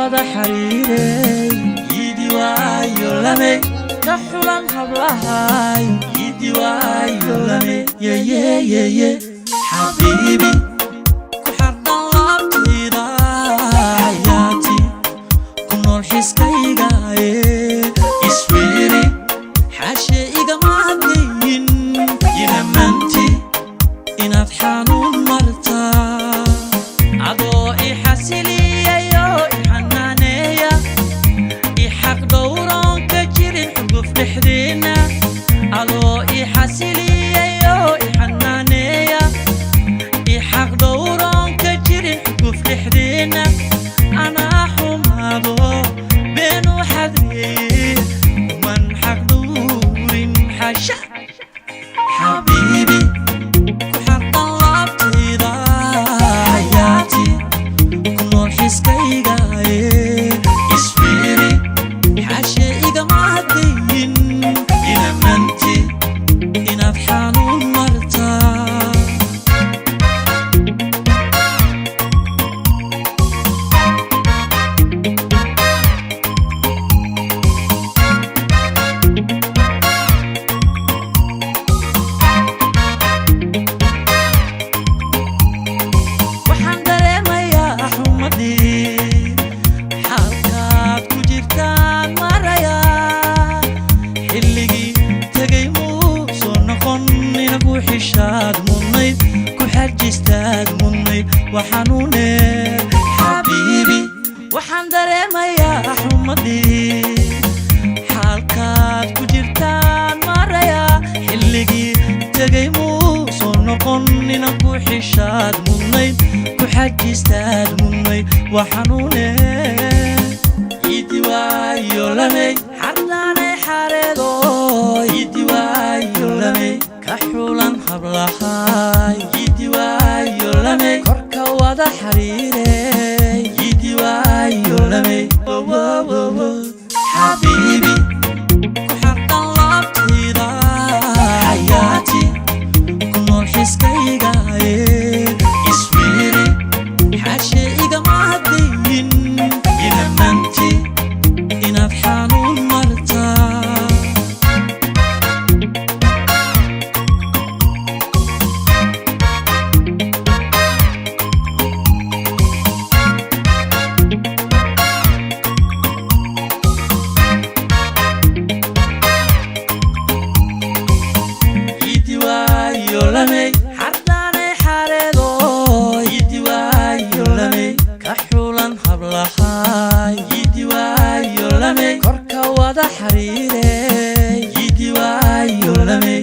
Wada xariirey idiwaayo lame ka xulan hablahay idiwaayo lame yeyeyeye xabiibi ku xardhan laabtayda xayaati ku nool xiskayga iswiiri xaashe igama hadlayin inamanti inaad xanuun martaa adoo i xasiliyayo i xanaaneeya i xaq dhowroon ka jirin xuguf dhexdeenna adoo i xasiliyayo i xanaaneeya i xaq dhowroon ka jirin xuguf dhexdeenna anaa xumaado beenu xadreeye kuman xaq dhowrin xasha xabiibi ku xardhan laabtayda xayaati ku nool xiskayga isfiiri xaashe igama hadlayin inamanti inaad xanuun martaa. Waxaan dareemayaa xumadii xaalkaad ku jirtaan marayaa xilligii tegay muu soo noqon inagu xishaad mudnayd ku xajistaad mudnayd waxanuune xabiibi. Waxaan dareemayaa xumadii xaalkaad ku jirtaan marayaa xilligii tegay muu soo noqon inan ku xishaad mudnayd ku xajistaad mudnayd waxanuune idiwaayo lamey xardaanay xareedo idiwaayo lamey ka xulan hablahay idiwaayo lamey korka wada xariirey idiwaayo lamey xabiibi ku xardhan laabtayda xayaati ku nool xiskayga iswiiri xaashe igama hadlayin inamanti inaad xanuun martaa. Idiwaayo lamey xardaanay xareedo idiwaayo lamey ka xulan hablahay idiwaayo lamey korka wada xariirey idiwaayo lamey.